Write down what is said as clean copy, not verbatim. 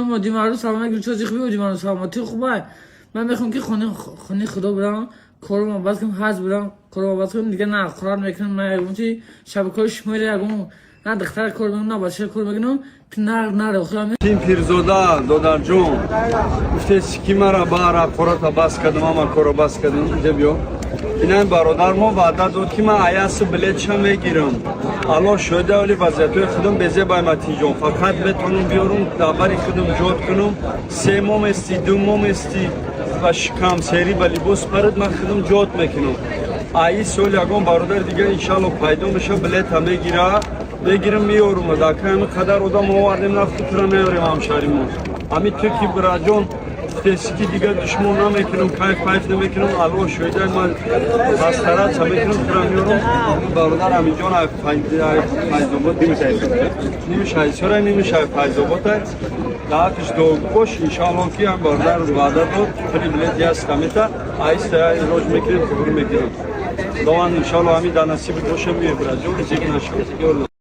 Ҳоҷи Маъруф, салом алейкум. Чози хуби, ҳоҷи Маъруф, саломатӣ хубай? Ман мехоҳам, ки хони Худо бирам, корро бас кунам, ҳаҷ бирам, корро бас кунам, дига на қурар мекунам, на ягон чи шабакаҳои шуморо, ягон на духтар кор мекунам, на бача кор мекунам, нар нар охирам. Тим Пирзода, додарҷон, гуфтеси, ки мара баъра қората бас кардам, ама корро бас кардам. Инҷа биё. Инам бародар мо ваъда дод, ки ман аяси билетша мегирам. Аллоҳ шоҳида, оли вазиятҳои худам безебай, Матинҷон. Фақат метавонам биёрум, дар бари худам ҷод кунам. 3 моҳ мести, 2 моҳ мести ва шикамсерӣ ба либос парид, ман худам ҷод мекунам. Аи сол ягон бародар дигар, иншалло, пайдо меша, билета мегира, мегирам, меёрум. Дака ҳами қадар одам овардем, нафту тура меёрем, ҳамшаҳримон. Ҳами ту ки, бираҷон, гуфтеси, ки дигар душмон намекунам, кайф пайф намекунам, Аллоҳ шоҳида, ман пастараца мекунам, тура меёрам. Бародар Аминҷон Файзобод, ними Шайсора, ними Файзобода даҳатиш дуогӯ бош. Иншоалло, ки ҳам бародар ваъда дод, пули билет яста мета, аиста илоҷ мекунем, қабул мекунем. Худованд, иншоалло, ҳамин дар насибит боша, меёй, бираҷон, зик нашав.